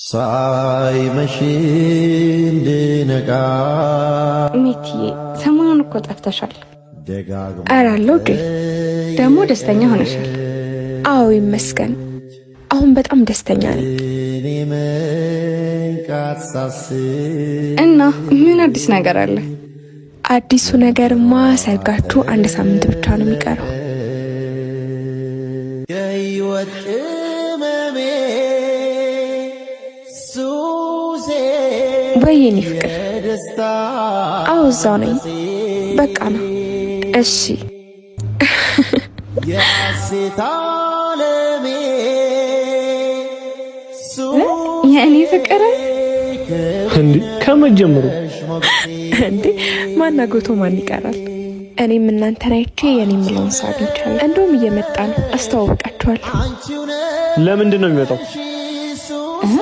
ሳይመሽ እንድነቃ። ሜትዬ፣ ሰሞኑን እኮ ጠፍተሻል። ደጋግሞ ኧረ አለሁ ዴ። ደግሞ ደስተኛ ሆነሻል። አዎ ይመስገን፣ አሁን በጣም ደስተኛ ነኝ። እኔ መንቃት ሳስብ እና ምን አዲስ ነገር አለ? አዲሱ ነገርማ ሰርጋችሁ አንድ ሳምንት ብቻ ነው የሚቀረው። የህይወት ቅመሜ ሱሴ ወይ የኔ ፍቅር፣ የደስታ አዎ እዛው ነኝ። በቃ ነው። እሺ። የሐሴት ዓለሜ የእኔ ፍቅር። እንዴ፣ ከመጀመሩ? እንዴ፣ ማን አግብቶ ማን ይቀራል? እኔም እናንተን አይቼ የኔ የምለውን ሰው አግኝቻለሁ። እንደውም እየመጣ ነው፣ አስተዋውቃችኋለሁ። ለምንድን ነው የሚመጣው?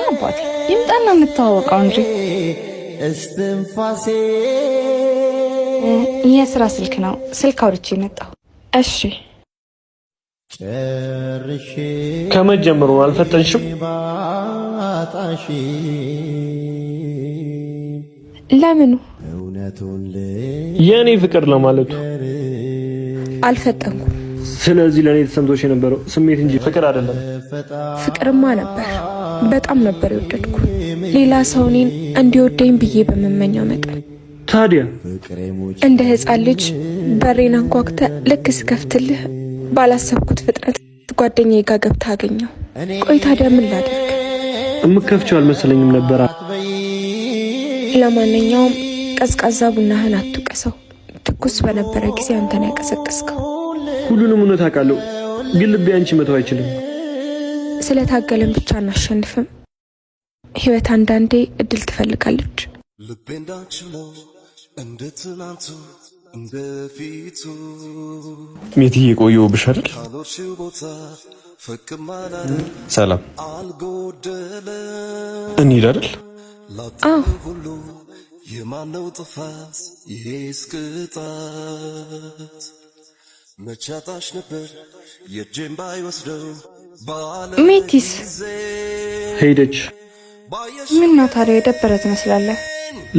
አባቴ ይምጣና እንተዋወቀው እንጂ። እስትንፋሴ። የስራ ስልክ ነው። ስልክ አውርቼ መጣሁ። እሺ። ጨርሼ ከመጀመሩ አልፈጠንሽም? ባጣሽ ለምኑ? እውነቱን የእኔ ፍቅር ለማለቱ። አልፈጠንኩም። ስለዚህ ለእኔ ተሰምቶሽ የነበረው ስሜት እንጂ ፍቅር አይደለም። ፍቅርማ ነበር። በጣም ነበር የወደድኩ። ሌላ ሰው እኔን እንዲወደኝ ብዬ በመመኘው መጠን። ታዲያ? እንደ ሕፃን ልጅ በሬን አንኳኩተ ልክ ስከፍትልህ ባላሰብኩት ፍጥነት ጓደኛዬ ጋር ገብተህ አገኘው። ቆይ ታዲያ ምን ላድርግ? እምከፍቼው አልመሰለኝም ነበር። ለማንኛውም ቀዝቃዛ ቡናህን አትውቀሰው። ትኩስ በነበረ ጊዜ አንተን ያቀዘቀዝከው። ሁሉንም እውነት አውቃለሁ፣ ግን ልቤ አንቺ መተው አይችልም። ስለታገለን ብቻ አናሸንፍም። ህይወት አንዳንዴ እድል ትፈልጋለች። ልቤ እንዳንቺ ነው፣ እንደ ትናንቱ እንደ ፊቱ። ሜትዬ፣ ቆየሁብሽ አይደል? ካኖርሽው ቦታ ፈቅም አላለም። ሰላም። አልጎደለም። እንሂድ አይደል? አዎ። ሁሉ የማነው ጥፋት? ይሄስ ቅጣት መቻጣሽ ነበር የእጄን ባይወስደው ባለ ሜቲስ? ሄደች። ምን ነው ታዲያ የደበረ ትመስላለህ?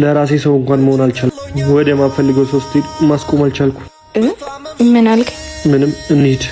ለራሴ ሰው እንኳን መሆን አልቻልኩም። ወደ ማፈልገው ሰው ስትሄድ ማስቆም አልቻልኩ። ምን አልክ? ምንም፣ እንሂድ።